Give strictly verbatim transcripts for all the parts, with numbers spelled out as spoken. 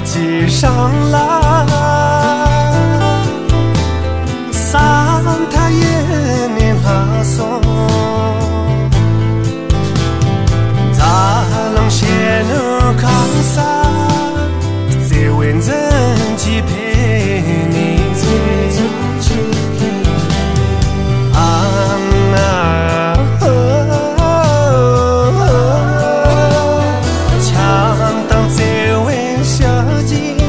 ཀྱི་ཧྲང་ལ། ས་མཐའ་ཡས་ནས་ལྷག་སོང་། འཛམ་གླིང་གཞོན་ནུ་གང་ས། བརྩེ་བའི་འཛིན་གྱིས་ཕེབས་ནས། ཨ་ང་། ཨོ། ཆང་དང་བརྩེ་བའི་ཞལ་གྱིས།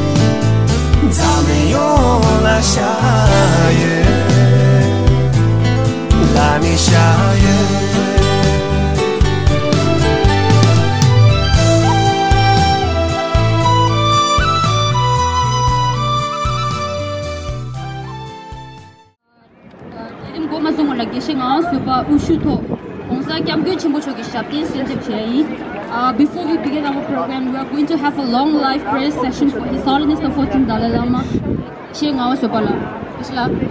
འཛམ་གླིང་ཡོངས་ལ་ཞལ་ཡོད། ལ་ནི་ཞལ་ཡོད། དེ་རིང་འགོ་མ་བཟུང་བ་ལ་དགེ་བཤེས་ངག་དབང་བཟོད་པ་དབུ་བཞུགས་ཐོག་༸གོང་ས་༸སྐྱབས་མགོན་ཆེན་པོ་མཆོག་གི་ཞབས་བརྟན་གསོལ་འདེབས་བྱས་ཡིན། Uh, before we begin our program, we are going to have a long live prayer session for His Holiness the fourteenth Dalai Lama. དགེ་བཤེས་ངག་དབང་བཟོད་པ་ལགས། དགེ་བཤེས་ལགས།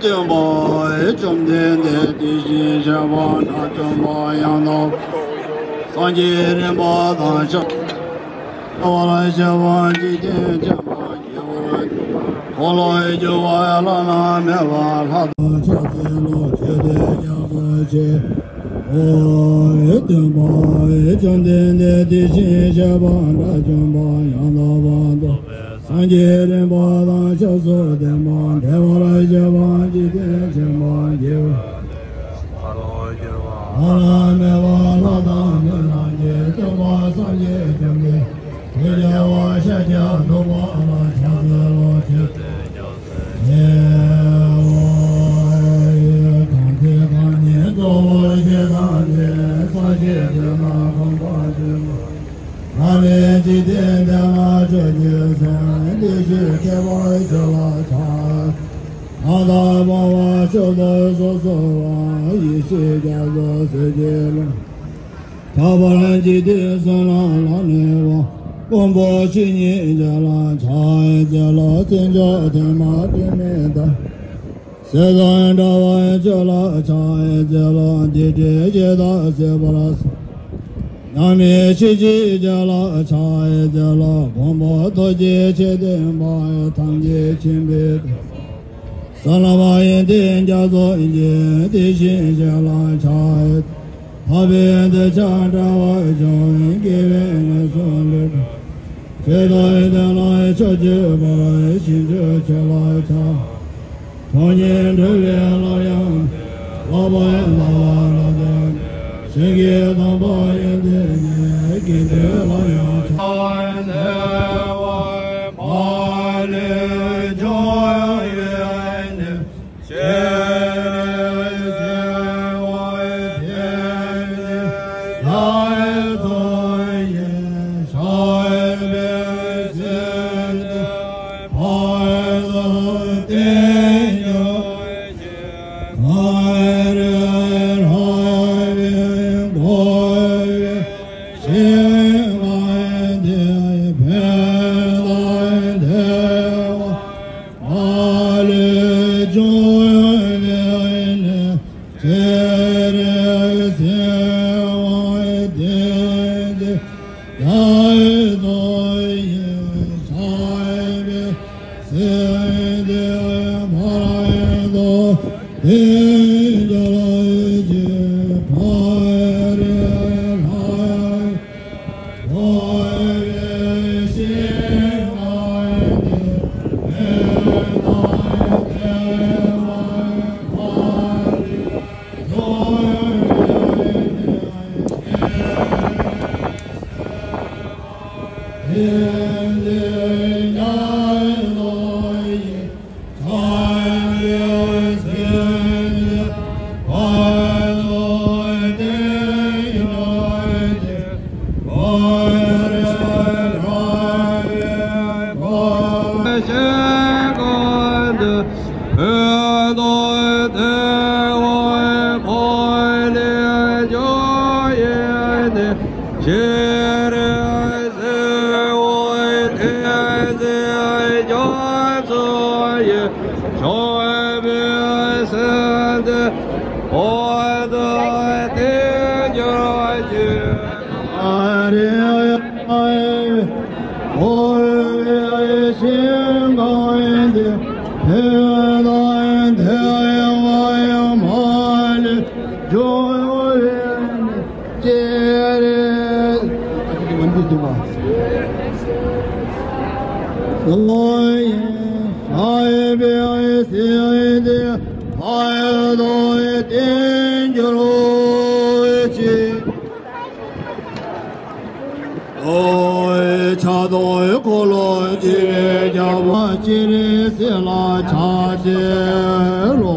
སྟོན་པ་བཅོམ་ལྡན་འདས་དེ་བཞིན་གཤེགས་པ་དགྲ་བཅོམ་པ་ཡང་དག་པར་རྫོགས་པའི་སངས་རྒྱས་རིན་པོ་ཆེ་དང་ཕྱག་འཚལ་ལོ། བར་ཆད་པ་འཇིག་རྟེན་ཁྱབ་པ་སྐྱེ་བོ་འཁོར་ལོས་སྒྱུར་བ་བླ་ན་མེད་པ་ལྷ་དང་ཕྱག་འཚལ་ལོ། ཆོས་སྡེ་རྒྱ་མཚོ་ཆེ། སྟོན་པ་བཅོམ་ལྡན་འདས་དེ་བཞིན་གཤེགས་པ་དགྲ་བཅོམ་པ་ཡང་དག་པར་རྫོགས་པའི་སངས་རྒྱས་རིན་པོ་ཆེ་དང་ཕྱག་མཚན་ལྡན་པ། བདེ་བར་གཤེགས་པ་འཇིག་རྟེན་ཁྱབ་པ་སྐྱེ་བོ་འཁོར་ལོས་སྒྱུར་བ་བླ་ན་མེད་པ་ལྷ་དང་མི་རྣམས་ཀྱི། སྟོན་པ་སངས་རྒྱས་བཅོམ་ལྡན་འདས་ཤཱཀྱ་ཐུབ་པ་ལ་ཕྱག་འཚལ་ལོ། ཆོས་སྡེ་རྒྱ་མཚོ་ཆེ། གང་དེ་གང་ཉིད་གཙོ་བོར་བཞེད་དང་ནི། ས་གཞི་དེ་ན་གོམ་པ་བདུན་པ། ལྷ་མིའི་འཇིག་རྟེན་དེ་ན་ཆོས་ཀྱི་སེམས། དེ་བཞིན་གཤེགས་པ་ཆོས་ལ་ཕྱག་འཚལ། གང་དག་སྤངས་པ་མཆོག་ཏུ་གསོལ་གསོལ་བ། ཡེ་ཤེས་རྒྱ་མཚོ་ཟིལ་གྱིས་ཀློང་། ཁྱབ་པར་འཇིག་རྟེན་གསུམ་ལ་ལྷང་ངེ་བ། མགོན་པོ་ཆོས་ཉིད་རྒྱ་ལ་ཕྱག་འཚལ་ལོ། བརྩེ་འཇོག་དེ་མ་དྲི་མེད་ལྟར། ཟས་དང་འདྲ་བའི་ཆོས་ལ་ཕྱག་འཚལ་ལོ། བདེ་འབྲས་བཞི་དང་བརྩེ་བར་གསུམ། མཉམ་མེད་ཆོས་ཀྱི་རྒྱ་ལ་ཕྱག་འཚལ་ལོ། མགོན་པོ་ཐུགས་རྗེ་ཆེ་ལྡན་པ། ཐམས་ཅད་མཁྱེན་པའི་བསོད་ནམས་ཡོན་ཏན་རྒྱ་མཚོ་ཆེ། དེ་བཞིན་གཤེགས་ལ་ཕྱག་འཚལ། འཕགས་པའི་གདུལ་བྱ་འདྲ་བར་སྤྱོད། དགེ་བའི་ངན་སོང་ལས་གྲོལ། ཇི་ལྟར་བསྟན་ལ་ཕྱོགས་བཅུའི་བར། ཞིང་བཅུ་ཆོས་ལ་ཕྱག་འཚལ། གྲོགས་ཉིད་འགྲོ་བའི་ལམ་ཡང་། ལག་པའི་ལམ་ལ་ལམ་སྟོན། ཞིང་གི་དམ་པ་ཡོན་ཏན་ཉིད། དགེ་འདུན་ལ་ཡང་ཕྱག་འཚལ་བ། མ་ལུས་སྦྱོང་བའི་གནས། ཤེས་རིག་གསལ་བ་ཐིམ་གྱིས་རྒྱ་མཚོ་ཡི། ཕྱག་འཚལ་སྲིད་པའི་བར་དུ་བསྟན་གྱུར་ཅིག་གངས་རི་ལྷ་བས་བསྐོར་བའི་ཞིང་ཁམས་འདིར། ཕན་དང་བདེ་བ་མ་ལུས་འབྱུང་བའི་གནས། ཤེས་རིག་གསལ་བ་ཐིམ་གྱིས་རྒྱ་མཚོ་ཡི། ཕྱག་འཚལ་སྲིད་པའི་བར་དུ་བསྟན་གྱུར་ཅིག་གངས་རི་ལྷ་བས་བསྐོར་བའི་ཞིང་ཁམས་འདིར། ཕན་དང་བདེ་བ་མ་ལུས་འབྱུང་བའི་གནས། ཐིམ་གྱིས་རྒྱ་མཚོ་ཡི། ཕྱག་འཚལ་སྲིད་པའི་བར་དུ་བསྟན་གྱུར་ཅིག་གངས་རི་ལྷ་བས་བསྐོར་བའི་ཞིང་ཁམས་འདིར། ཕན་དང་བདེ་བ་མ་ལུས་འབྱུང་བའི་གནས། ཤེས་རིག་གསལ་བ་ཐིམ་གྱིས་རྒྱ་མཚོ་ཡི། ཕྱག་འཚལ་སྲིད་པའི་བར་དུ་བསྟན་གྱུར་ཅིག་ཨ་རེ། ཨོའི་ཕྱག་རྡོར་འཁོར་ལོ་ཅི་རིགས་རྒྱལ་པོ་ཅི་རིགས་སྲིད་ལ་ཕྱག་འཚལ་ལོ།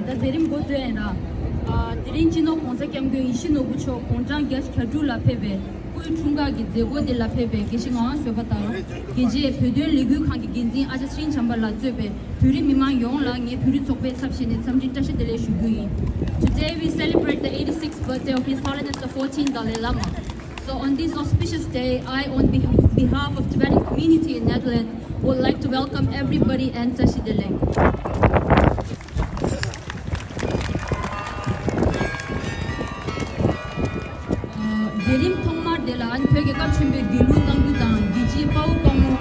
ད་མཛད་རིམ་འགོ་བཙུགས་ཡིན་ར། ཨ། དེ་རིང་སྤྱི་ནོར་༸གོང་ས་༸སྐྱབས་མགོན་ཡིད་བཞིན་ནོར་བུ་མཆོག་དགུང་གྲངས་བརྒྱད་ཅུ་གྱ་དྲུག་ལ་ཕེབས་པའི་སྐུའི་འཁྲུངས་སྐར་གྱི་མཛད་སྒོ་དེ་ལ་ཕེབས་པའི་དགེ་བཤེས་ངག་དབང་བཟོད་པ་དང་། རྒྱལ་སྤྱིའི་བོད་དོན་ལས་འགུལ་ཁང་གི་འགན་འཛིན་ཨ་ཅག་ཚེ་རིང་བྱམས་པ་ལགས་གཙོས་པའི་བོད་རིགས་མི་མང་ཡོངས་ལ་ངས་བོད་རིགས་ཚོགས་པའི་ཚབ་བྱས་ནས་འཚམས་འདྲི་བཀྲ་ཤིས་བདེ་ལེགས་ཞུ་རྒྱུ་ཡིན། Today we celebrate the eighty-sixth birthday of His Holiness the fourteenth Dalai Lama. So on this auspicious day, I, on beh- behalf of Tibetan community in Netherlands, would like to welcome everybody and བཀྲ་ཤིས་བདེ་ལེགས། ཨ། མཛད་རིམ་ཐོག་མར་དེ་ལ་བོད་རྒྱལ་ཁབ་ཆེན་པོའི་དགེ་ལུགས་གཏམ་རྒྱུད་དང་རྒྱལ་གཅེས་དཔའ་བོ་དཔའ་མོ་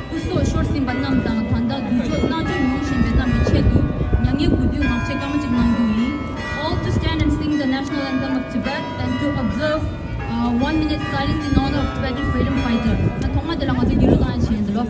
སྐུ་སྲོག་ཤོར་ཟིན་པ་རྣམས་དང་ད་ལྟ་འདུས་སྦྱོར་གནང་སྦྱོར་མྱོང་བཞིན་པ་རྣམས་ཀྱི་ཆེད་དུ་མྱ་ངན་གུས་འདུད་ངག་བཅད་སྐར་མ་གཅིག་གནང་རྒྱུ་ཡིན། All to stand and sing the national anthem of Tibet and to observe, uh, one minute silence in honor of Tibetan freedom fighter. ད་ཐོག་མ་དེ་ལ་ང་ཚོ་དགེ་ལུགས་གཏམ་བྱས་འདི་ལོ།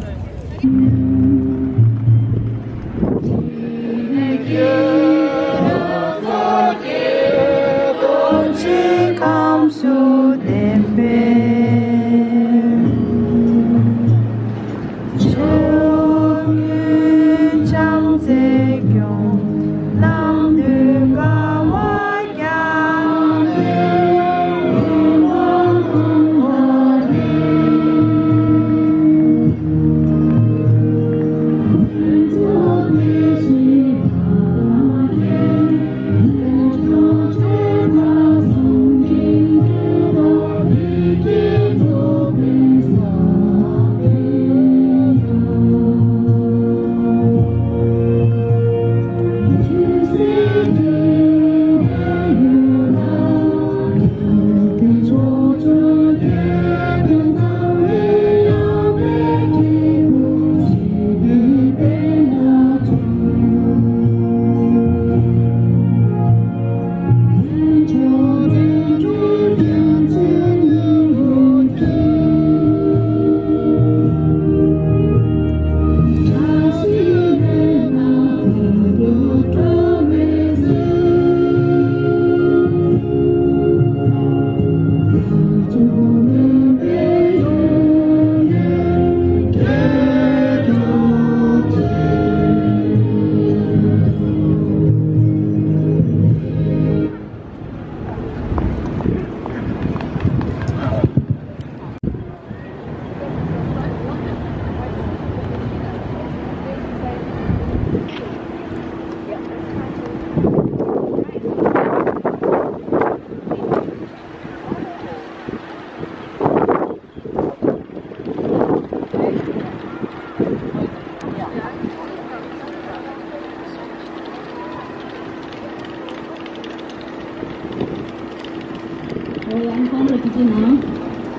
ཡིན་ནའང་།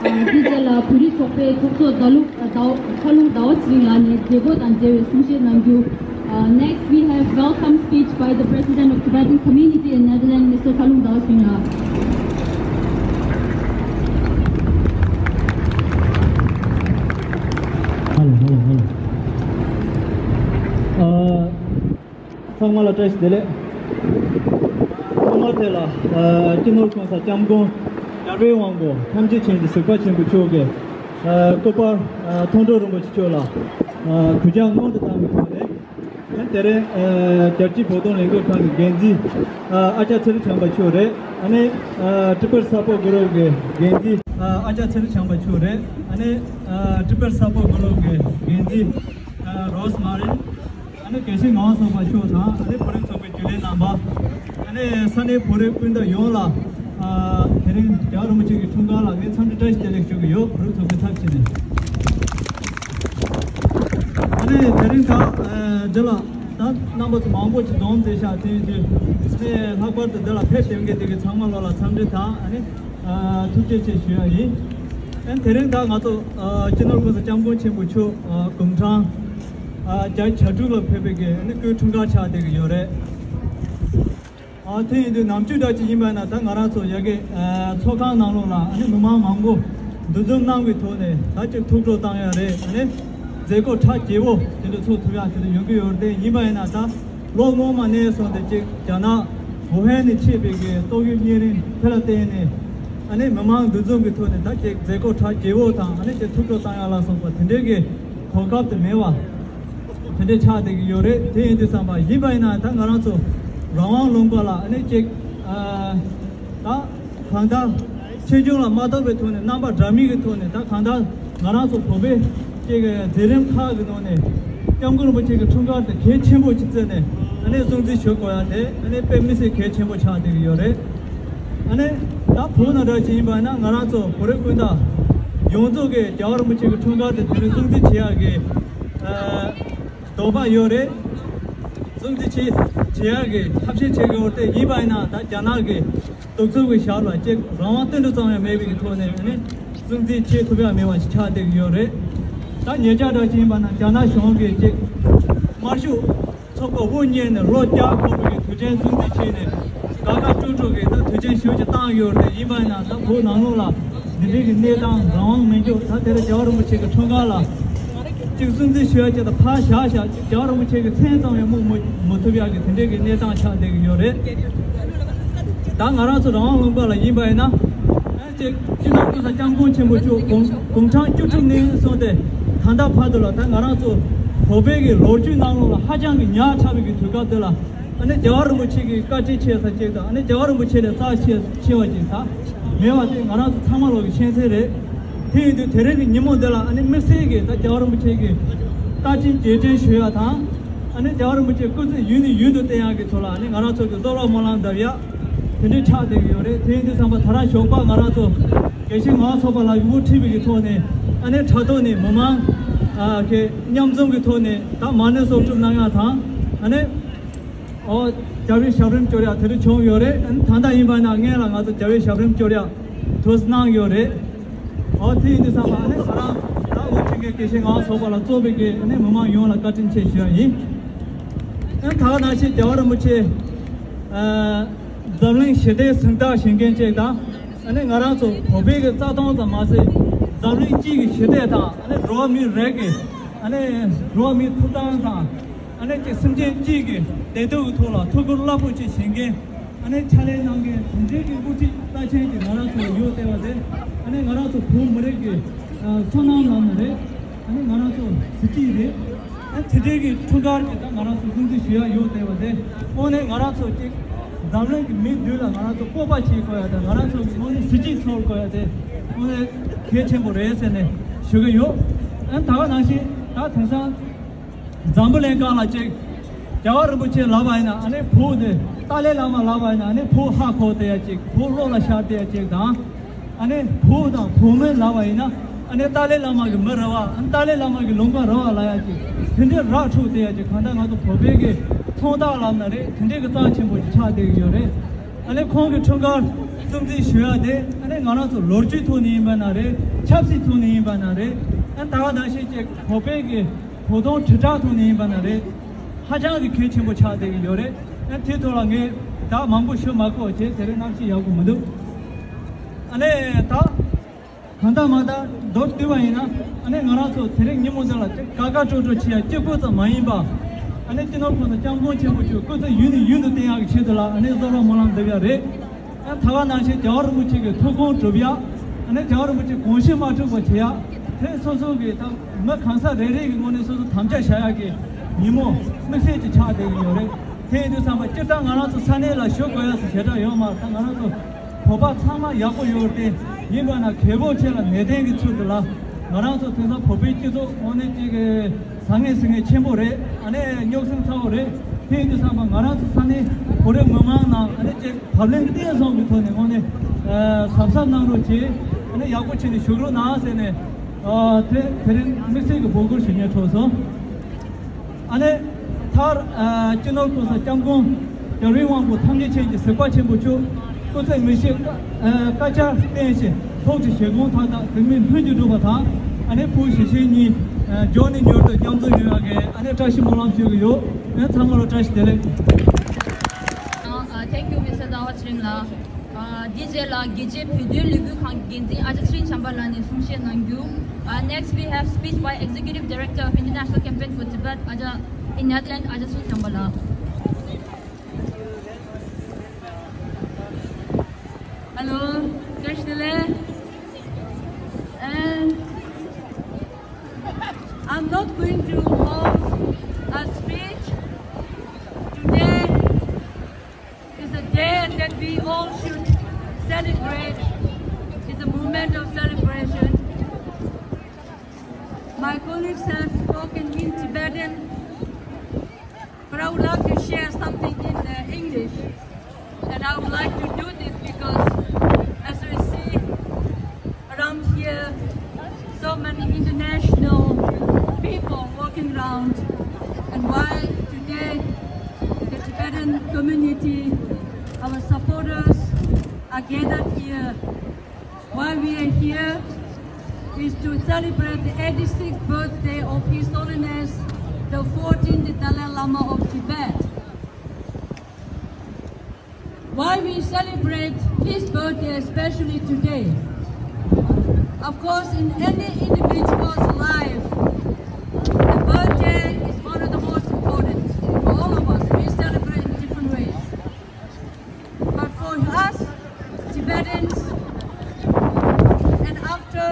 ཨ། དེའི་རྗེས་ལ་བོད་རིགས་ཚོགས་པའི་ཚོགས་གཙོ་ཟླ་ལུག་ཨ། ཟླ་ལྷ་ལུང་ཟླ་བ་ཚེ་རིང་ལགས་ནས་མཛད་སྒོ་དང་འབྲེལ་བའི་གསུང་བཤད་གནང་རྒྱུ། Uh, next, we have welcome speech by the President of Tibetan Community in Netherlands, Mister Khalung Das Wing. Hello, hello, hello. Uh, ཚང་མ་ལ་བཀྲ་ཤིས་བདེ་ལེགས། ཐོག་མར་དེ་ལ། ཨ། སྤྱི་ནོར་གོང་ས་སྐྱབས་མགོན་རྒྱལ་བའི་དབང་པོ་ཐམས་ཅད་མཁྱེན་ཅིང་གཟིགས་པ་ཆེན་པོ་མཆོག་གི། ཨ། སྐུ་པར། ཨ། མཐོང་གྲོལ་རིན་པོ་ཆེ་མཆོག་ལ། ཨ། གུས་ཕྱག་སྔོན་དུ་བཏང་བའི་ཐོག་ནས། དེ་རིང་། ཨ། རྒྱལ་སྤྱིའི་བོད་དོན་ལས་འགུལ་ཁང་གི་འགན་འཛིན། ཨ། ཨ་ཅག་ཚེ་རིང་བྱམས་པ་མཆོག་རེད། ཨ་ནི། ཨ། Triple Support Group གི་འགན་འཛིན། ཨ། ཨ་ཅག་ཚེ་རིང་བྱམས་པ་མཆོག་རེད། ཨ་ནི། ཨ། Triple Support Group གི་འགན་འཛིན། ཨ། Rose Marie། ཨ་ནི་དགེ་བཤེས་ངག་དབང་ཚོགས་པ་མཆོག་དང་། ཨ་ནི་བོད་རིགས་ཚོགས་པའི་རྒྱུན་ལས་རྣམ་པ། ཨ་ནི་ས་གནས་བོད་རིགས་སྤུན་ཟླ་ཡོངས་ལ། ཨ། དེ་རིང་རྒྱལ་བ་རིན་པོ་ཆེ་གི་འཁྲུངས་སྐར་ལ་ངས་འཚམས་འདྲི་བཀྲ་ཤིས་བདེ་ལེགས་ཞུ་གི་ཡོད། བོད་རིགས་ཚོགས་པའི་ཚབ་བྱས་ནས། ཨ་ནི་དེ་རིང་ད། ཨ། འདི་ལ་ད་རྣམ་པ་ཚོ་མང་པོ་ཅིག་འཛོམས་མཛད་ཤག་དེ་ཡིན་དུས། ཨ་ནི་ལྷག་པར་དུ་འདི་ལ་ཕེབས་ཏེ་ཡོད་མཁན་དེ་གི་ཚང་མ་ལོ་ལ་འཚམས་འདྲི་དང་། ཨ་ནི། ཨ། ཐུགས་རྗེ་ཆེ་ཞུ་ཡ་ཡིན། ཨ་ནི་དེ་རིང་ད་ང་ཚོ། ཨ། སྤྱི་ནོར་གོང་ས་སྐྱབས་མགོན་ཆེན་པོ་མཆོག་ཨ། དགུང་གྲངས། ཨ། བརྒྱ་དྲུག་ལ་ཕེབས་པའི་གི། ཨ་ནི་སྐུའི་འཁྲུངས་སྐར་ཆགས་བསྡད་ཀྱི་ཡོད་རེད། ཨ། དེ་ཡིན་དུས་ནམ་རྒྱུན་འདྲ་ཅིག་ཡིན་པ་ན་ད་ང་རང་ཚོ་ཡ་གི། ཨ། ཚོགས་ཁང་ནང་ལོགས་ལ། ཨ་ནི་མི་མང་མང་པོ་འདུ་འཛོམས་གནང་བའི་ཐོག་ནས་ད་ཅིག་ཐུགས་སྤྲོ་བཏང་ཡ་རེད། ཨ་ནི་མཛད་སྒོ་གྲ་རྒྱས་པོ་དེ་འདྲ་ཚོགས་ཐུབ་ཡ་དེ་འདྲ་ཡོང་གི་ཡོད་རེད། དེ་ཡིན་པ་ཡིན་ན་ད་ལོ་སྔོན་མ་ནས་བཟུང་སྟེ་ཅིག་རྒྱ་ནག་ཝུ་ཧན་ནས་མཆེད་པའི་གི་ཏོག་དབྱིབས་གཉན་རིམས་དེ་ལ་བརྟེན་ནས། ཨ་ནི་མི་མང་འདུ་འཛོམས་ཀྱི་ཐོག་ནས་ད་ཅིག་མཛད་སྒོ་གྲ་རྒྱས་པོ་དང་། ཨ་ནི་ཅིག་ཐུགས་སྤྲོ་བཏང་ཡ་ལ་སོགས་པ་དེ་འདྲའི་གི་གོ་སྐབས་དེ་མེད་པ་དེ་འདྲ་ཆགས་བསྡད་ཀྱི་ཡོད་རེད། དེ་ཡིན་དུས་ཙམ་པ་ཡིན་པ་ཡིན་ན་ད་ང་རང་ཚོ་རང་དབང་ལུང་པ་ལ། ཨ་ནི་ཅིག་ཨ། ད་གང་ལྟར་ཆོས་འབྱུང་ལ་མ་གཏོགས་པའི་ཐོག་ནས། རྣམ་པ་འདྲ་མིན་གྱི་ཐོག་ནས། ད་གང་ལྟར་ང་རང་ཚོ་བོད་པའི་ཅིག་མཛད་རིམ་ཁག་གི་ནང་ནས་སྐྱབས་མགོན་རིན་པོ་ཆེ་གི་འཁྲུངས་སྐར་དེ་གལ་ཆེན་པོ་ཅིག་བརྩིས་ནས། ཨ་ནི་སྲུང་བརྩི་ཞུ་དགོས་ཡ་དེ། ཨ་ནི་དཔེ་མི་སྲིད་གལ་ཆེན་པོ་ཆགས་བསྡད་ཀྱི་ཡོད་རེད། ཨ་ནི་ད་བོད་ནང་འདྲ་ཅིག་ཡིན་པ་ན་ང་རང་ཚོ་བོད་རིགས་སྤུན་ཟླ་ཡོངས་རྫོགས་ཀྱིས་རྒྱལ་བ་རིན་པོ་ཆེ་གི་འཁྲུངས་སྐར་དེ་དེ་རིང་སྲུང་བརྩི་བྱེད་ཡ་གི། ཨ། འདོད་པ་ཡོད་རེད། སྲུང་བརྩི་བྱེད་བྱེད་ཡ་གི་ཐབས་ཤེས་བྱེད་ཀྱི་ཡོད་རེད། དེ་ཡིན་པ་ཡིན་ན་ད་རྒྱ་ནག་གི་གདུག་རྩུབ་ཀྱི་ཞབས་ལ་ཅིག་རང་དབང་ཏིལ་འབྲུ་ཙམ་ཡང་མེད་པའི་གི་ཐོག་ནས། ཨ་ནི་སྲུང་བརྩི་བྱེད་ཐུབ་ཡ་མེད་པ་ཞིག་ཆགས་བསྡད་ཀྱི་ཡོད་རེད། ད་ཉེ་ཆར་འདྲ་ཅིག་ཡིན་པ་ན་རྒྱ་ནག་གཞུང་གིས་ཅིག་དམར་ཤོག་ཚོགས་པ་དབུ་བརྙེས་ནས་ལོ་བརྒྱ་འཁོར་བའི་གི་དུས་ཆེན་སྲུང་བརྩི་བྱས་ནས། དགའ་དགའ་སྤྲོ་སྤྲོ་གི་ད་དུས་ཆེན་ཞེ་པོ་ཅིག་བཏང་ཡོད་རེད། ཡིན་པ་ཡིན་ན་ད་བོད་ནང་ལོགས་ལ་འདི་འདྲའི་གི་གནས་སྟངས་རང་དབང་མེད་རྒྱུ། ད་དེ་རིང་རྒྱལ་བ་རིན་པོ་ཆེ་གི་འཁྲུངས་སྐར་ལ་ཅིག་སྲུང་བརྩི་ཞུ་ཡ་ཅིག་ད་ཕར་བཞག་བཞག་ཅིག་རྒྱལ་བ་རིན་པོ་ཆེ་གི་མཚན་ཙམ་ཡང་སྨོས་མ་མ་ཐུབ་ཡ་གི་དེ་འདྲའི་གི་གནས་སྟངས་ཆགས་བསྡད་ཀྱི་ཡོད་རེད། ད་ང་རང་ཚོ་རང་དབང་ལུང་པ་ལ་ཡིན་པ་ཡིན་ན། ཨ་ཅིག་སྤྱི་ནོར་གོང་ས་སྐྱབས་མགོན་ཆེན་པོ་མཆོག་དགུང་དགུང་གྲངས་བཅུ་དྲུག་ནས་བཟུང་སྟེ་ད་ལྟ་བར་དུ་ལ། ད་ང་རང་ཚོ་བོད་པའི་གི་ལོ་རྒྱུས་ནང་ལོགས་ལ་ཧ་ཅང་གི་ཉག་ཕྲ་བའི་གི་དུས་སྐབས་འདི་ལ། ཨ་ནི་རྒྱལ་བ་རིན་པོ་ཆེ་གི་བཀའ་དྲིན་ཆེ་ས་ཅིག་དང་། ཨ་ནི་རྒྱལ་བ་རིན་པོ་ཆེ་ལས་རྩ་ཆེ་ཆེ་བ་ཅིག་ད་མེད་པ་དེ་ང་རང་ཚོ་ཚང་མ་ལོག་གི་ཤེས་གསལ་རེད། དེ་ཡིན་དུས་དེ་རིང་གི་ཉིན་མོ་འདི་ལ། ཨ་ནི་དམིགས་བསལ་གྱི་ད་རྒྱལ་བ་རིན་པོ་ཆེ་གི་བཀའ་དྲིན་རྗེས་དྲན་ཞུ་ཡ་དང་། ཨ་ནི་རྒྱལ་བ་རིན་པོ་ཆེ་སྐུ་ཚེ་ཡུན་ནས་ཡུན་དུ་བརྟན་ཡག་གི་ཐོག་ལ། ཨ་ནི་ང་རང་ཚོ་གི་གསོལ་བ་སྨོན་ལམ་འདེབས་ཡ་དེ་འདྲའི་ཆགས་བསྡད་ཀྱི་ཡོད་རེད། དེ་ཡིན་དུས་ཙམ་པ་ད་རང་ཞོགས་པ་ང་རང་ཚོ་དགེ་བཤེས་ངག་ཚོགས་པ་ལ་དབུ་ཁྲིད་པའི་གི་ཐོག་ནས། ཨ་ནི་དྲ་ཐོག་ནས་མི་མང་ཨ་གི་མཉམ་འཛོམས་ཀྱི་ཐོག་ནས་ད་མ་ཎི་གསོག་སྒྲུབ་གནང་ཡ་དང་། ཨ་ནི་ཨོ་རྒྱལ་བའི་ཞབས་རིམ་སྐྱོར་ཡ་དེ་འདྲ་བྱུང་ཡོད་རེད། ཨ་ནི་ད་ལྟ་ཡིན་པ་ན་སྔོན་ལ་ང་ཚོ་རྒྱལ་བའི་ཞབས་རིམ་སྐྱོར་ཡ་དུས་གནང་ཡོད་རེད། ཨོ་དེ་ཡིན་དུས་ཙམ་པ། ཨ་ནི་ང་རང་ད་དབུ་ཁྲིད་མཁན་དགེ་བཤེས་ངག་ཚོགས་པ་ལ་གཙོས་པའི་གི་ཨ་ནི་མི་མང་ཡོངས་ལ་བཀའ་དྲིན་ཆེ་ཞུ་ཡ་ཡིན། ཨ་ནི་ད་ག་ནང་བཞིན་རྒྱལ་བ་རིན་པོ་ཆེ་ཨ་འཛམ་གླིང་ཞི་བདེའི་གཟེངས་རྟགས་བཞེས་མཁན་ཅིག་དང་། ཨ་ནི་ང་རང་ཚོ་བོད་པའི་གི་རྩ་དོན་ཙམ་མ་ཟད། འཛམ་གླིང་སྤྱི་གི་ཞི་བདེ་དང་། ཨ་ནི་འགྲོ་བ་མི་རིགས་ཀྱི། ཨ་ནི་འགྲོ་བ་མིའི་ཐོབ་ཐང་དང་། ཨ་ནི་ཅིག་སེམས་ཅན་གཅིག་གི་བདེ་སྡུག་གི་ཐོག་ལ་ཐུགས་ཁུར་རླབས་པོ་ཆེ་བཞེས་མཁན། ཨ་ནི་ཕྱག་ལས་གནང་མཁན་དེ་འདྲའི་གི་དབུ་ཁྲིད་རྩ་ཆེན་གྱི་ང་རང་ཚོ་ཡོད་བསྡད་པ་དེ། ཨ་ནི་ང་རང་ཚོ་བོད་མི་རིགས་ཀྱི་ཨ་མཚོ་ནང་ལམ་ནས་རེད། ཨ་ནི་ང་རང་ཚོ་གཟི་བརྗིད་རེད། ཨ་དེ་འདྲའི་གི་འཁྲུངས་སྐར་གྱི་ད་ང་རང་ཚོ་སྲུང་བརྩི་ཞུ་ཡ་ཡོད་བསྡད་པ་དེ། དངོས་གནས་ང་རང་ཚོ་ཅིག་འཛམ་གླིང་གི་མི་འདུས་ལ་ང་རང་ཚོ་སྤོབས་པ་བྱེད་དགོས་ཡ་དང་། ང་རང་ཚོ་གི་དངོས་གནས་གཟི་བརྗིད་ཚོར་དགོས་ཡ་དེ་དངོས་གནས་གལ་ཆེན་པོ་རེད་ཟེར་ནས་ཞུ་གི་ཡོད། ཨ་ནི་ད་ག་ནང་བཞིན་ད་དེང་སང་འཛམ་བུ་གླིང་སྒང་ལ་ཅིག་རྒྱལ་བ་རིན་པོ་ཆེ་ལབ་པ་ཡིན་ན། ཨ་ནི་བོད་དེ་ཏཱ་ལའི་བླ་མ་ལབ་པ་ཡིན་ན། ཨ་ནི་བོད་ཧ་གོ་བསྡད་ཡ་ཅིག་བོད་བློ་ལ་ཤར་བསྡད་ཡ་ཅིག་དང་། ཨ་ནི་བོད་དང་བོད་མི་ལབ་པ་ཡིན་ན། ཨ་ནི་ཏཱ་ལའི་བླ་མ་གི་མི་རེད་བ། ཨ་ནི་ཏཱ་ལའི་བླ་མ་གི་ལུང་པ་རེད་བ་ལབ་ཡ་ཅིག་དེ་འདྲའི་ར་འཕྲོད་བསྡད་ཡ་ཅིག་གང་ལྟར་ང་ཚོ་བོད་པའི་གི་མཚོན་རྟགས་ལབ་ན་རེད། དེ་འདྲའི་གི་རྩ་ཆེན་པོ་ཅིག་ཆགས་བསྡད་ཀྱི་ཡོད་རེད། ཨ་ནི་ཁོང་གི་འཁྲུངས་སྐར་ སྲུང་བརྩི་ཞུ་ཡ་དེ་ཨ་ནི་ང་རང་ཚོ་ལོ་རྒྱུས་ཐོག་ནས་ཡིན་པ་ན་རེད། ཆབ་སྲིད་ཐོག་ནས་ཡིན་པ་ན་རེད། ཨ་ད་ག་ནང་བཞིན་གྱི་བོད་པའི་གི་བོད་དོན་དྲིལ་བསྒྲགས་ཐོག་ནས་ཡིན་པ་ན་རེད། ཧ་ཅང་གི་གལ་ཆེན་པོ་ཆགས་བསྡད་ཀྱི་ཡོད་རེད། ཨ་དེ་ཐོག་ལ་ངས་ད་མང་པོ་ཞུ་མ་དགོས་བྱས། དེ་རིང་གནམ་གཤིས་ཡག་པོ་མི་འདུག་ཨ་ནི་ད། གང་ལྟར་མ་ལྟར་མདོར་བསྡུས་པ་ཡིན་ན། ཨ་ནི་ང་རང་ཚོ་དེ་རིང་ཉིན་མོ་འདི་ལ་དཀའ་དཀའ་སྤྲོ་སྤྲོ་བྱེད་ཡ་གཅིག་པུ་ཙམ་མ་ཡིན་པ། ཨ་ནི་སྤྱི་ནོར་གོང་ས་སྐྱབས་མགོན་ཆེན་པོ་མཆོག་སྐུ་ཚེ་ཡུན་ནས་ཡུན་དུ་བརྟན་ཡག་གི་ཆེད་དུ་ལ་ཨ་ནི་གསོལ་རས་སྨོན་ལམ་འདེབས་ཡ་རེད། ཨ་ད་ག་ནང་བཞིན་རྒྱལ་བ་རིན་པོ་ཆེ་གི་ཐུགས་དགོངས་སྒྲུབ་ཡ། ཨ་ནི་རྒྱལ་བ་རིན་པོ་ཆེ་དགོངས་གཞི་མ་འཁྲུགས་པ་བྱེད་ཡ། དེ་སོ་སོ་གི་ད་མི་གང་ཟག་རེ་རེ་གི་ངོས་ནས་སོ་སོ་དམ་བཅའ་བཞག་ཡ་གི་ཉིན་མོ་དམིགས་བསལ་གྱི་ཆགས་བསྡད་ཀྱི་ཡོད་རེད། དེ་ཡིན་དུས་ཙམ་པ་སྤྱིར་བཏང་ང་རང་ཚོ་ས་གནས་ལ་ཞུ་དགོས་ཡ་སུ་ཞེ་དྲག་ཡོད་མ་རེད། ད་ང་རང་ཚོ་བོད་པ་ཚང་མ་ཡག་པོ་ཡོད་རེད། དེ་ཡིན་པ་ན་གལ་པོ་ཆེ་ལ་ནན་ཏན་གྱི་ཚུལ་དུ་ལ་ང་རང་ཚོ་དེང་སང་བོད་པའི་སྤྱི་ཚོགས་དངོས་གནས་ཅིག་གི་བཟང་ངན་ཟིང་ངན་ཆེན་པོ་རེད། ཨ་ནི་རྙོག་ཟིང་ཚ་བོ་རེད། དེ་ཡིན་དུས་ཙམ་པ་ང་རང་ཚོ་ས་གནས་བོད་རིགས་མི་མང་ནང་ཨ་ནི་ཅིག་བབ་བརླིང་བརྟན་སོང་གི་ཐོག་ནས་དངོས་གནས་གཟབ་གཟབ་གནང་རོགས་གྱིས། ཨ་ནི་ཡག་པོ་བྱས་ནས་བཞུགས་རོགས་གནང་ཟེར་ནས་དེ་དེ་རིང་དམིགས་བསལ་གྱི་འབོད་སྐུལ་ཞུ་སྙན་འཕྲོག་སོང་། ཨ་ནི་མཐར་ཨ་སྤྱི་ནོར་གོང་ས་སྐྱབས་མགོན་རྒྱལ་བའི་དབང་པོ་ཐམས་ཅད་མཁྱེན་ཅིང་གཟིགས་པ་ཆེན་པོ་མཆོག་སྐུ་ཚེ་མི་ཤིགས་ཨ་བཀའ་རྒྱ་བརྟན་ཞིང་ཐུགས་ཀྱི་བཞེད་དགོངས་མཐའ་དག་རིང་མིན་ལྷུན་གྱིས་འགྲུབ་པ་དང་། ཨ་ནི་བུ་གཞིས་བྱེས་གཉིས་ཨ་མགྱོགས་ནས་མྱུར་དུ་མཉམ་འཛོམས་ཡོང་ཡག་གི་ཨ་ནི་བཀྲ་ཤིས་སྨོན་ལམ་ཞུ་གི་ཡོད། ཨ་ཚང་མ་ལ་བཀྲ་ཤིས་བདེ་ལེགས། Uh, thank you, Mister Dawa Chrim la. Uh, D J la དགེ་བཤེས་བོད་དོན་ལས་འགུལ་ཁང་འགན་འཛིན་ཨ་ཅག་ཚེ་རིང་བྱམས་པ་ལགས་ནས་གསུང་བཤད་གནང་རྒྱུ། Uh, next we have speech by Executive Director of International Campaign for Tibet, Ajahn in Netherlands, Ajahn Sri Chambala. Hello, Krishna. And I'm not going to hold a speech. Today is a day that we all should celebrate. It's a moment of celebration. My colleagues have spoken in Tibetan, but I would like to share something in uh, English. And I would like to do this because, as we see around here, so many international people walking around, and why today the Tibetan community, our supporters, are gathered here. Why we are here is to celebrate the eighty-sixth birthday of His Holiness the fourteenth Dalai Lama of Tibet. Why we celebrate his birthday, especially today? Of course, in any individual's life, the birthday is one of the most important for all of us. We celebrate in different ways. But for us, Tibetans, and after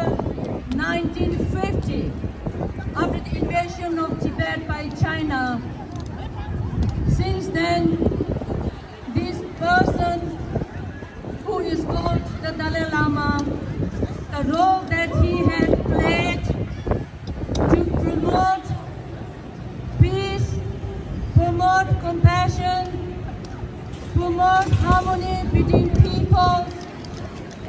nineteen fifty, after the invasion of Tibet by China, since then, this person who is called the Dalai Lama, the role that he has played to promote peace, promote compassion, promote harmony between people,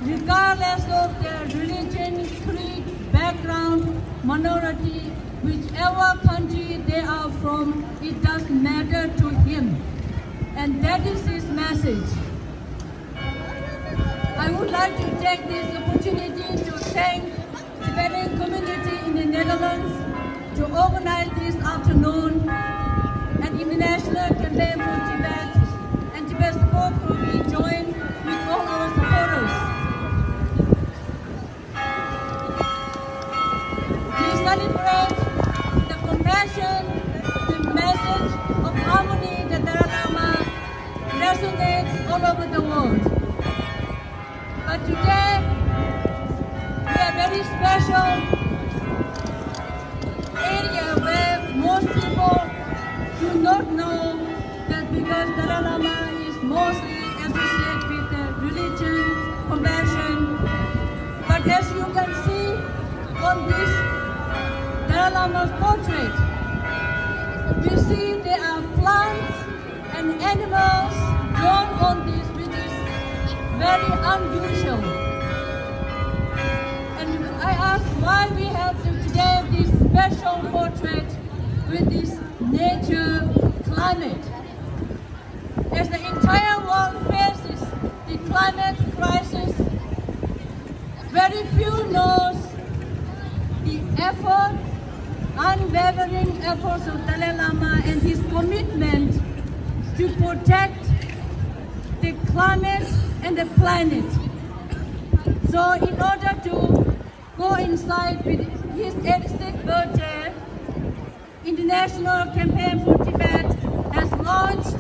regardless of their religion, creed, background, minority, whichever country they are from, it doesn't matter to him. And that is his message. I would like to take this opportunity to thank Tibetan community in the Netherlands to organize this afternoon an international campaign for Tibet, and Tibet Support Group will join with all our supporters. We celebrate the compassion, the message of harmony that Dalai Lama resonates all over the world. But today, we are very special area where most people do not know that because Dalai Lama is mostly associated with the religion, compassion. But as you can see on this Dalai Lama's portrait, we see there are plants and animals drawn on this, which is very unusual. And I ask why we have to today this special portrait with this nature climate. As the entire world faces the climate crisis, very few knows the effort, unwavering efforts of Dalai Lama and his commitment to protect the climate and the planet. So in order to coincide with his eighty-sixth birthday, International Campaign for Tibet has launched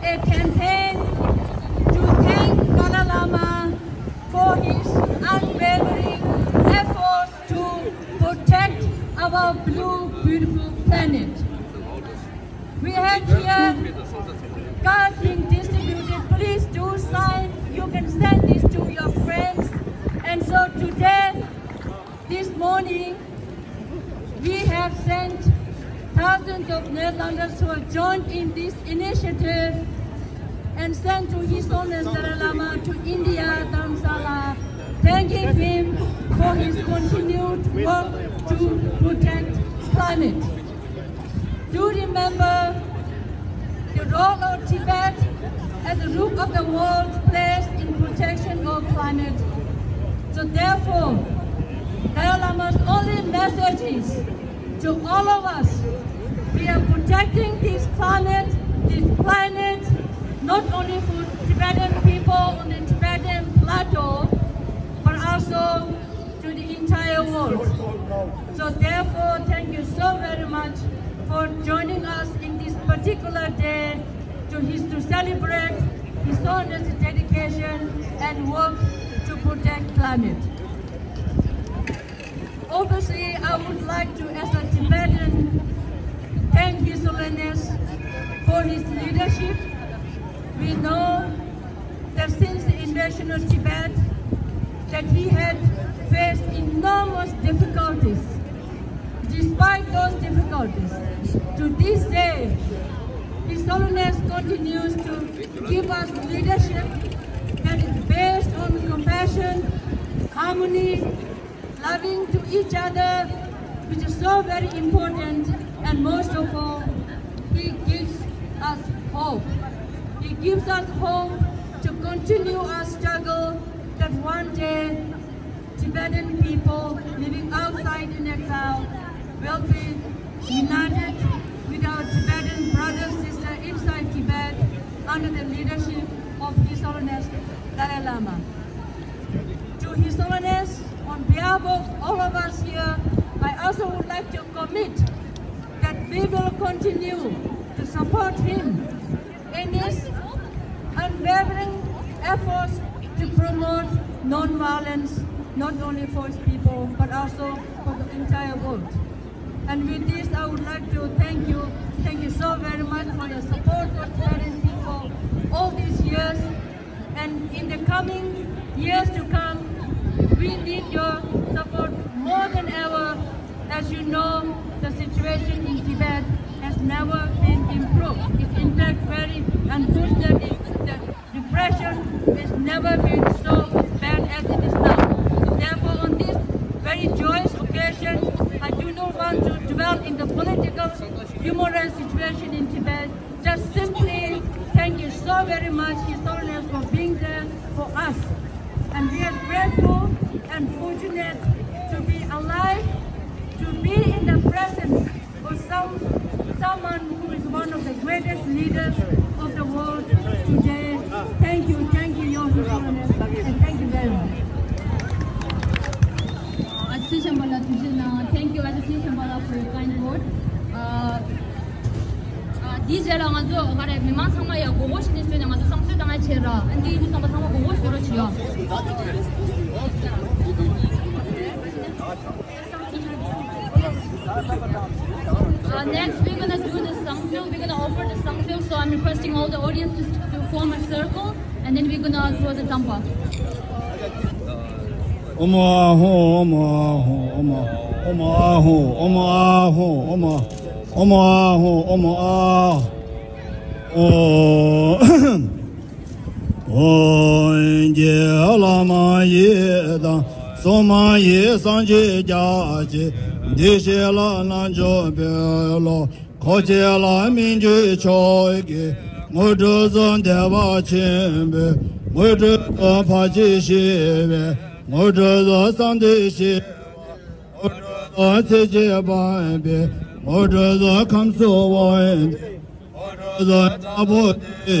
a campaign to thank Dalai Lama for his unwavering efforts to protect our blue, beautiful planet. We have here cards being distributed. Please do sign. You can send this to your friends. And so today, this morning, we have sent thousands of Netherlanders who have joined in this initiative and sent to His Holiness Dalai Lama to India, Dharamsala, thanking him for his continued work to protect climate. Do remember the role of Tibet as the rook of the world plays in protection of climate. So therefore, Dalai Lama's only message is to all of us, we are protecting this climate, this planet, not only for Tibetan people on the Tibetan plateau, but also to the entire world. So therefore, thank you so very much for joining us in this particular day to his, to celebrate His Holiness dedication and work to protect climate. Obviously, I would like to, as a Tibetan, thank His Holiness for his leadership. We know that since the invasion of Tibet, that he had faced enormous difficulties. Despite those difficulties, to this day, His Holiness continues to give us leadership that is based on compassion, harmony, loving to each other, which is so very important, and most of all, he gives us hope. He gives us hope to continue our struggle, that one day Tibetan people living outside in exile will be united with our Tibetan brothers, sisters inside Tibet under the leadership of His Holiness Dalai Lama. To His Holiness, on behalf of all of us here, I also would like to commit that we will continue to support him in his unwavering efforts to promote non-violence, not only for his people, but also for the entire world. And with this, I would like to thank you. Thank you so very much for the support of Tibetan people all these years. And in the coming years to come, we need your support more than ever. As you know, the situation in Tibet has never been improved. It's in fact very unfortunately the depression has never been so bad as it is now. Therefore, on this very joyous occasion, I do not want to dwell in the political, human rights situation in Tibet. Just simply thank you so very much, His Holiness, for being there for us. And we are grateful and fortunate to be alive, to be in the presence of some, someone who is one of the greatest leaders of the world today. Thank you, thank you, Your His Holiness, and thank you very much. Ajusi Shambhala, Tujina. Thank you, Ajusi Shambhala, for your kind word. Uh, ཨ། དེའི་རྗེས་ལ་ང་ཚོ་ག་རེ་མི་མང་ཚང་མ་ཡ་མགོ་སྐོར་བྱས་ནས་བཟོས་ནས་ང་ཚོ་བསང་གསོལ་བཏང་ཡ་བྱེད་ར། ཨ། འདི་ཡིན་དུས་ཙམ་པ་ཚང་མ་མགོ་སྐོར་བཟོས་རོགས་བྱེད་ཡ། Uh, next, we're gonna do the Sangphil. We're gonna offer the Sangphil. So I'm requesting all the audience to, to form a circle, and then we're gonna throw the tsampa. Om Ahu, Om Ahu, Om Ahu, Om Ahu, Om Ahu, Om Ahu, Om Ahu, Om Ahu. ཨོ། ཨོ། རྗེ་བླ་མ་ཡི་དམ་སྲུང་མ་ཡི་སངས་རྒྱས་རྒྱ་ཆེ་འདི་ཞིག་ལ་རྣལ་འབྱོར་པའི་བློ། འཁོར་བཅས་ལ་སྨིན་གྱུར་མཆོག་གི་དངོས་གྲུབ་སྩོལ། བདེ་བ་ཆེན་པོའི་ ངོ་སྤྲོད་དོ་ཕ་ཆེ་ཤེས་པའི། ངོ་སྤྲོད་དོ་གསང་འདུས་ཤེས་པ། ངོ་སྤྲོད་དོ་ཚེ་ཆེ་བམ་པའི། ངོ་སྤྲོད་དོ་ཁམས་གསུམ་དབང་ངོ་སྤྲོད་དོ་དྲག་པོ་དེ།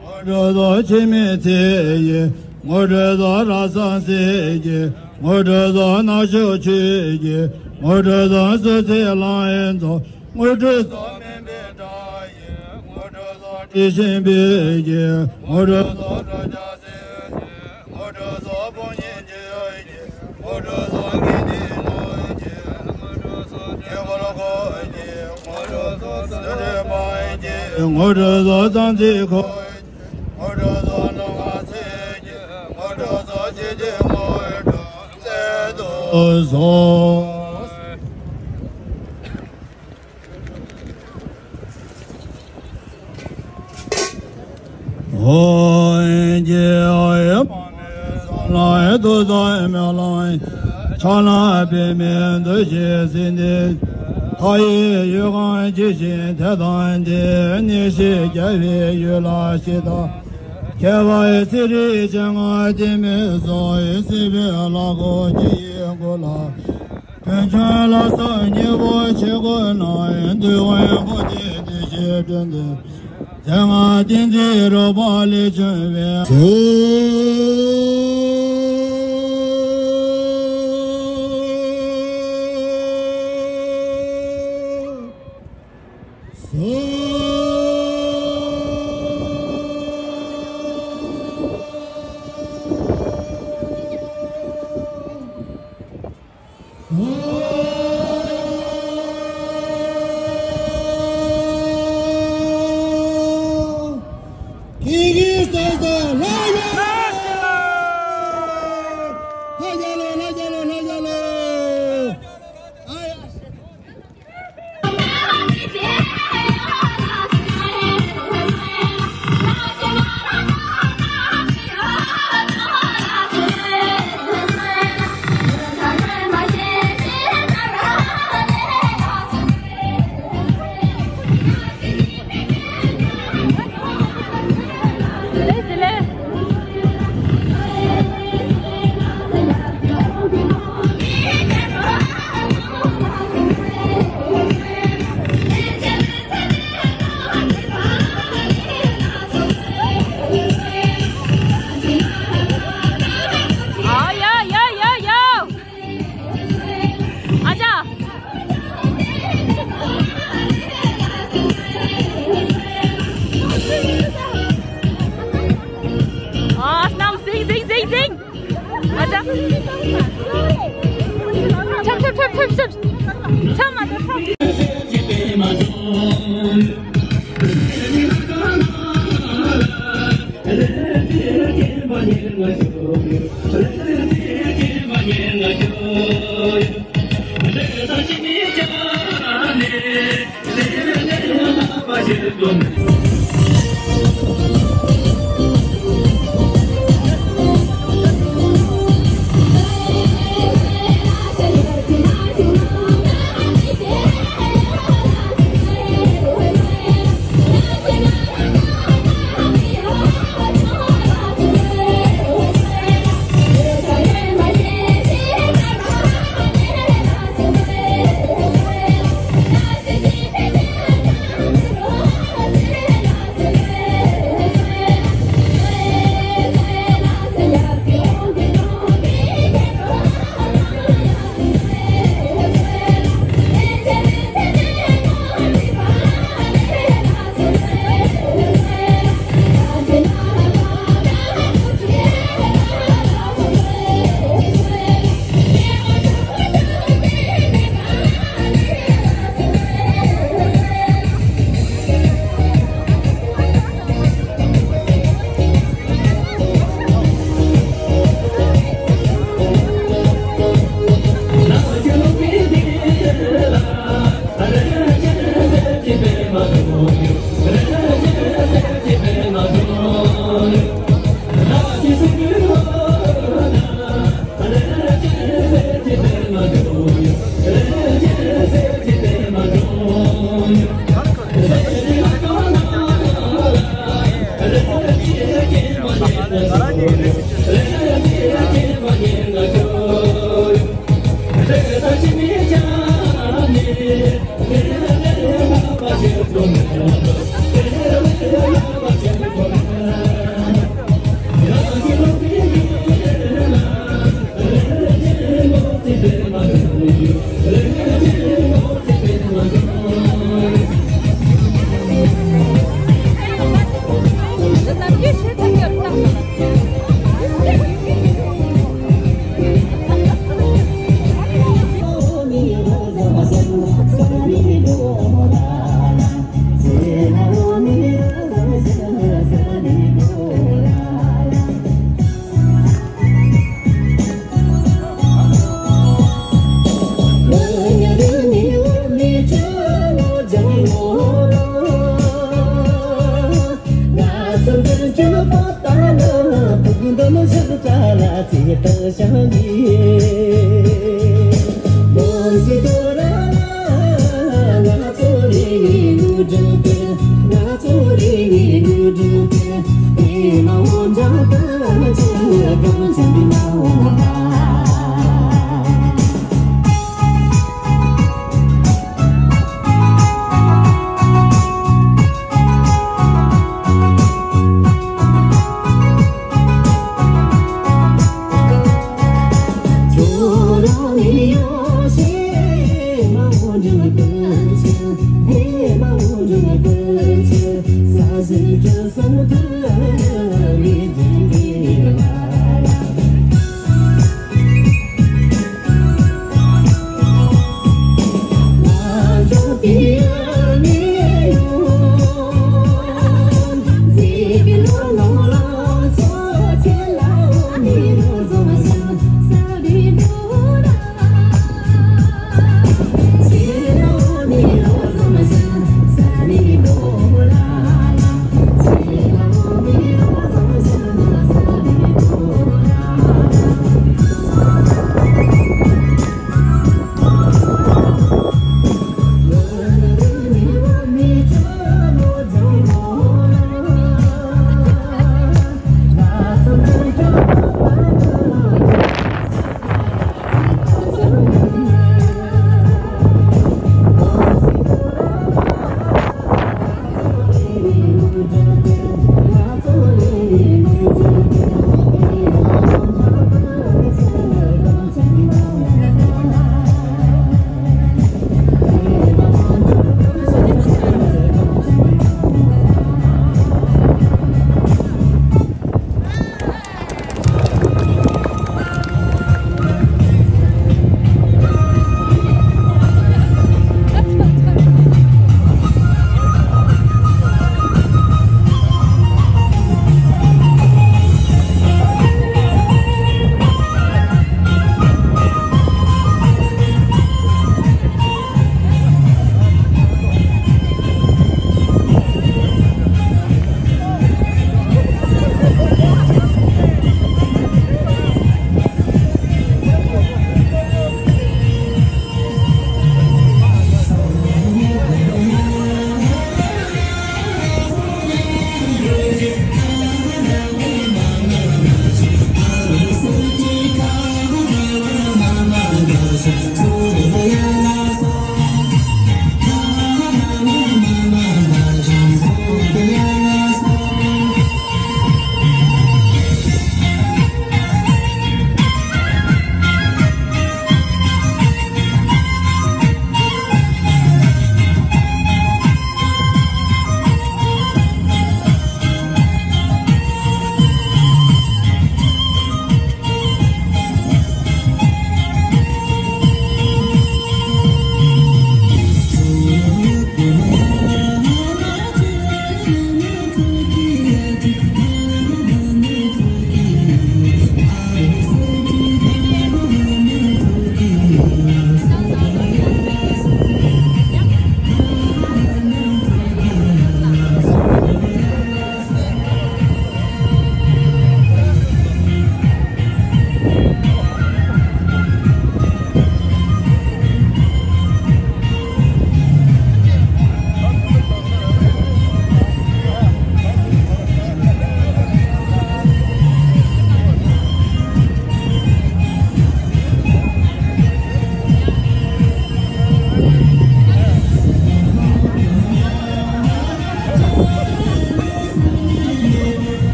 ངོ་སྤྲོད་དོ་འཆི་མེད་ཚེ་ཡི། ངོ་སྤྲོད་དོ་ར་ས་སྲས་ཀྱི། ངོ་སྤྲོད་དོ་ནག་ཕྱོགས་ཆོས་ཀྱི། ངོ་སྤྲོད་དོ་སོ་སོའི་ལང་ཡན་ཚོ། ངོ་སྤྲོད་དོ་མུན་པའི་དགྲ་ཡི། ངོ་སྤྲོད་དོ་དྲི་ཞིམ་པའི་གི། ངོ་སྤྲོད་དོ་དྲ་རྒྱ་སེ། ངོ་སྤྲོད་དོ་ཕོ་ཉའི་རྒྱུད་ཀྱི། ངོ་སྤྲོད་དོ་དགེ་འདུན་ནོར་གྱི། ངོ་སྤྲོད་དོ་དགེ་འཁོར་ཀྱི། ངོ་སྤྲོད་དོ་སེ་འབྲས་བུ་ཡི། ངོ་སྤྲོད་དོ་གཙང་ཚིག་འཁོར་གྱི། ངོ་སྤྲོད་དོ་ནོར་བུ་ཚེ་གྱི། ངོ་སྤྲོད་དོ་ཆོས་ཀྱི་དངོས་གྲུབ་སྩལ་དུ་གསོལ། ཨོ་ཡེ་ཨོ་ཡེ། ལའི་དུ་ཟའི་མེ་ལའི། ཕྱག་ན་པདྨོ་བདུད་བཞི་སྲིན་ཏེ། མཐའ་ཡས་འོད་ཁམས་ཇི་བཞིན་དེ་དང་འདྲ། གནས་བཞི་རྒྱལ་བའི་ཡུལ་ལ་གཤེགས་དང་། ཁྱད་པར་ཚེ་རིང་སྤྱན་སྔར་སྟོན་པའི་གསུང་། སྲིད་པའི་ལ་ཁོ་ཁྱི་ཡི་མགོ་ལ། དཀོན་མཆོག་ལ་སོགས་སྙིང་པོ་ཆེ་དགུ་ནང་། འདུལ་བའི་པོ་ཏི་བདུད་བཞིའི་དྲུང་དུ། མཛད་ལྔ་བསྟན་འཛིན་རོལ་པ་ལས་བྱུང་བའི།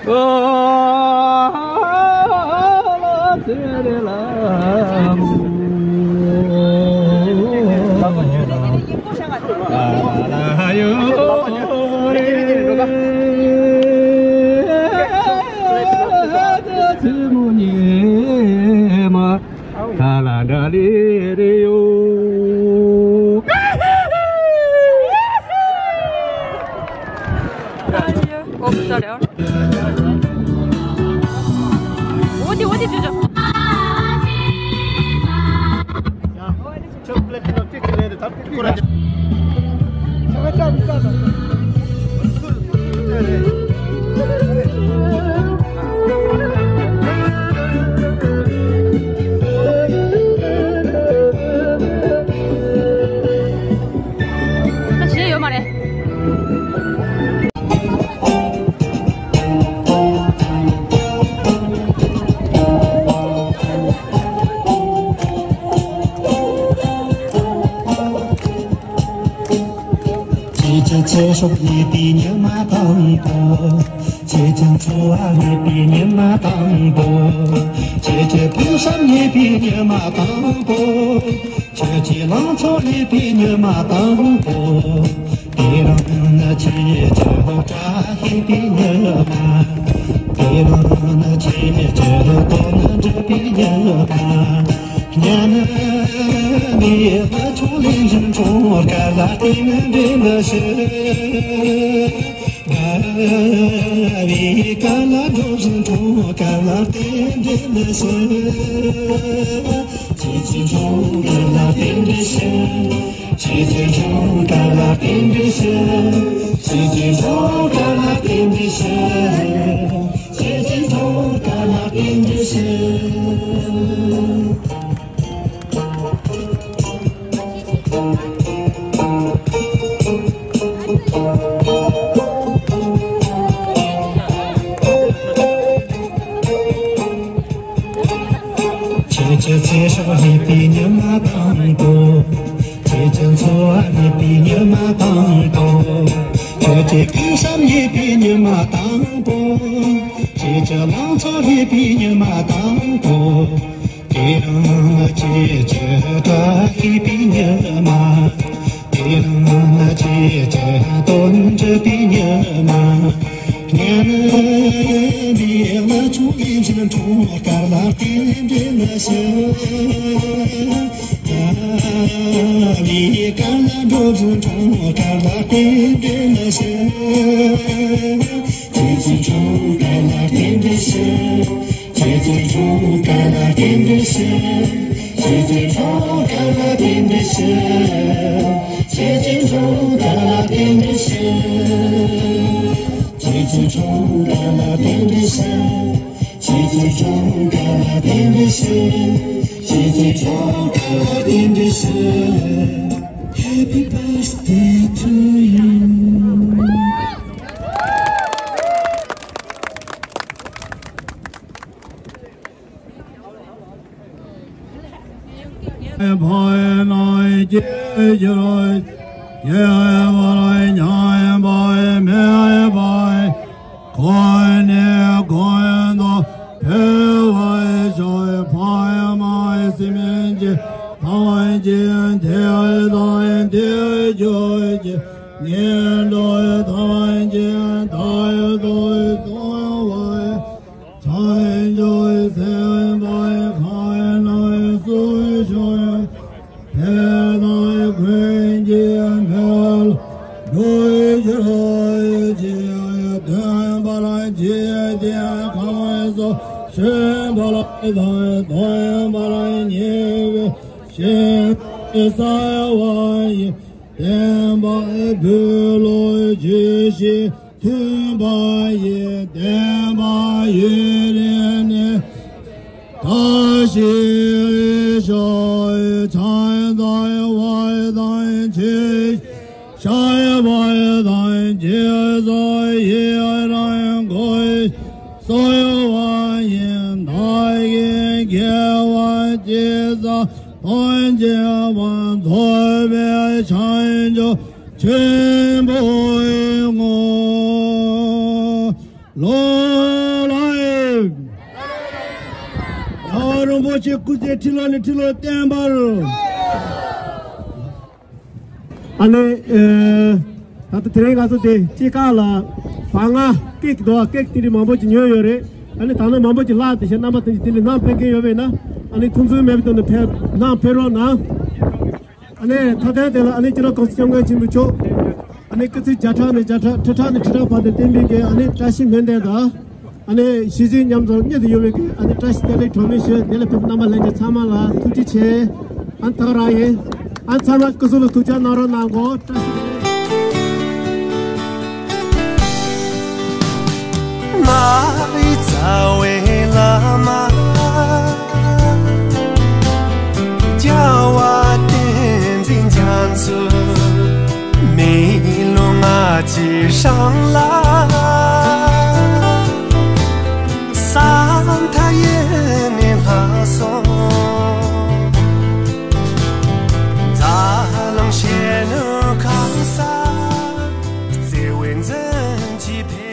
ཨོ་སོ་རི། འོ་དེ་འོ་དེ་ཅོ་ཅོ། ད་བྱེད་ཡོད་མ་རེད། ཁྱེད་ཀྱི་ཚེ་སྲོག་རྙེད་པའི་ཉི་མ་དང་པོ། ཁྱེད་ཀྱི་འཚོ་བ་རྙེད་པའི་ཉི་མ་དང་པོ། ཁྱེད་ཀྱི་ཕུགས་བསམ་རྙེད་པའི་ཉི་མ་དང་པོ། ཁྱེད་ཀྱི་ལང་ཚོ་རྙེད་པའི་ཉི་མ་དང་པོ། དེ་རིང་ནི་ཁྱེད་ཀྱི་སློབ་གྲྭ་ཤེས་པའི་ཉི་མ། དེ་རིང་ནི་ཁྱེད་ཀྱི་དོན་འགྲུབ་པའི་ཉི་མ། ཉན་མི་ལ་ཆུང་ལས་བཞིན་འཁྲུངས་དཀའ་ལ་བརྟེན་འདྲེན་ལ་ཞུ། དཀའ་བའི་དཀའ་ལ་འགྲོ་བཞིན་འཁྲུངས་དཀའ་ལ་བརྟེན་འདྲེན་ལ་ཞུ། ཁྱེད་ཀྱི་འཁྲུངས་དཀའ་ལ་བརྟེན་འདྲེན་ཞུ། ཁྱེད་ཀྱི་འཁྲུངས་དཀའ་ལ་བརྟེན་འདྲེན་ཞུ། ཁྱེད་ཀྱི་འཁྲུངས་དཀའ་ལ་བརྟེན་འདྲེན་ཞུ། ཁྱེད་ཀྱི་འཁྲུངས་དཀའ་ལ་བརྟེན་འདྲེན་ཞུ། ཁྱེད་ཀྱི་ཚེ་སྲོག་རྙེད་པའི་ཉི་མ་དང་པོ། ཁྱེད་ཀྱི་འཚོ་བ་རྙེད་པའི་ཉི་མ་དང་པོ། ཁྱེད་ཀྱི་ཕུགས་བསམ་རྙེད་པའི་ཉི་མ་དང་པོ། ཁྱེད་ཀྱི་ལང་ཚོ་རྙེད་པའི་ཉི་མ་དང་པོ། དེ་རིང་ཁྱེད་ཀྱི་བཀྲ་ཤིས་པའི་ཉི་མ། དེ་རིང་ཁྱེད་ཀྱི་དོན་འགྲུབ་པའི་ཉི་མ། ཉན་མི་ལ་ཆུང་ལས་བཞིན་འཁྲུངས་དཀའ་ལ་བརྟེན་འདྲེན་ལ་ཞུ། དཀའ་ལས་དཀའ་ལ་འགྲོ་བཞིན་འཁྲུངས་དཀའ་ལ་བརྟེན་འདྲེན་ལ་ཞུ། ཁྱེད་ཀྱི་འཁྲུངས་དཀའ་ལ་བརྟེན་འདྲེན་ཞུ། ཁྱེད་ཀྱི་འཁྲུངས་དཀའ་ལ་བརྟེན་འདྲེན་ཞུ། ཁྱེད་ཀྱི་འཁྲུངས་དཀའ་ལ་བརྟེན་འདྲེན་ཞུ། ཁྱེད་ཀྱི་འཁྲུངས་དཀའ་ལ་བརྟེན་འདྲེན་ཞུ། ཁྱེད་ཀྱི་འཁྲུངས་དཀའ་ལ་བརྟེན་འདྲེན་ཞུ། ཁྱེད་ཀྱི་འཁྲུངས་དཀའ་ལ་བརྟེན་འདྲེན་ཞུ། ཁྱེད་ཀྱི་འཁྲུངས་དཀའ་ལ་བརྟེན་འདྲེན་ཞུ། Happy birthday to you. ཕ་ན་སྐྱེ་ཕྱིར་སྐྱེ་བར་ཉམས་པ་མེད་པ། གོང་ནས་གོང་དུ་འཕེལ་བར་ཤོག་ཕ་མ་སེམས་ཅན་ཐམས་ཅད་དེ་དང་དེར་གྱུར་ཅིག་ངན་འགྲོ་ཐམས་ཅད་རྟག་ཏུ་སྲུང་བར། བྱང་ཆུབ་སེམས་དཔའི་ཁ་ནས་སུ་ཞུ། དེ་དག་ཀུན་གྱི་མེ་ལ་འགྲོ་ཕྱིར་ཅིག་སྟོན་པར་བགྱི་སྟེ། གང་སུ་ཞུགས་པ་དང་སྟོན་པར་ཉེ་བའི་ཞིང་གསལ་བ་ཡི། བསྟན་པ་འབུལ་ལོ་ཇི་ཞིག་མཐུན་པ་ཡི། བསྟན་པ་ཡུན་རིང་གནས་བཀྲ་ཤིས་ཤོག་ཕྱག་འཚལ་བ་དང་ཆོས་བཤད་པ་དང་། རྗེས་སུ་ཡི་རང་འཁོར་གསོལ་བ་ཡི། བདག་གི་དགེ་བ་ཅི་བསགས་ཐམས་ཅད་པ། རྫོགས་པའི་བྱང་ཆུབ་ཆེན་པོའི་ངོ་ རིན་པོ་ཆེ་སྐུ་ཚེ་ཁྲི་ལོ་ནས་ཁྲི་ལོ་བརྟན་པར། ཨ་ནི། ཨེ། ད་ལྟ་དེ་རིང་ང་ཚོ་དེ་སྐྱེས་སྐར་ལ་བ་ང་ཀེག་དོ་ཀེག་དེ་འདྲ་མང་པོ་ཅིག་ཉོས་ཡོད་རེད། ཨ་ནི་ད་ནང་མང་པོ་ཅིག་བརླག་དེ་བཞིན་རྣམ་པ་དེ་འདྲ་དེ་འདྲ་ནང་ཕེབས་མཁན་ཡོད་པས་ན། ཨ་ནི་ཐུགས་འཛེམ་མེད་པའི་ཐོག་ནས་ཕེབས་ནང་ཕེབས་རོགས་གནང་། ཨ་ནི་ཐོག་མཐའ་དེ་ལ་ཨ་ནི་སྤྱི་ནོར་༸གོང་ས་༸སྐྱབས་མགོན་ཆེན་པོ་མཆོག་ཨ་ནི་སྐུ་ཚེ་བརྒྱ་ཕྲག་ནས་བརྒྱ་ཕྲག་ཁྲི་ཕྲག་ནས་ཁྲི་ཕྲག་བར་དུ་བརྟན་པའི་གི་ཨ་ནི་བཀྲ་ཤིས་སྨོན་འདུན་དང་། ཨ་ནི་ཞི་བདེ་མཉམ་འཛོམས་གཉིས་སུ་ཡོད་པའི་གི་ཨ་ནི་བཀྲ་ཤིས་བདེ་ལེགས་གྲངས་མེད་ཞུ། དེ་ལ་ཕེབས་རྣམ་པ་ལྷན་རྒྱས་ཚང་མ་ལ་ཐུགས་རྗེ་ཆེ། ཨ་ནི་ད་ག་རང་ཡིན། ཨ་ནི་ཚང་མ་སྐུ་གཟུགས་ལ་ཐུགས་ཅག་གནང་རོགས་གནང་གོ། བཀྲ་ཤིས་བདེ་ལེགས། མ་རིག་རྩ་བའི་བླ་མ། རྒྱལ་བ་བསྟན་འཛིན་རྒྱ་མཚོ། མེ་ལོང་ལྔ་བཅུའི་སྲང་ལ། ས་མཐའ་ཡས་ནས་ལྷག་སོང་། འཛམ་གླིང་གཞོན་ནུ་གང་ས། བརྩེ་བའི་འཛིན་གྱིས་ཕེབས།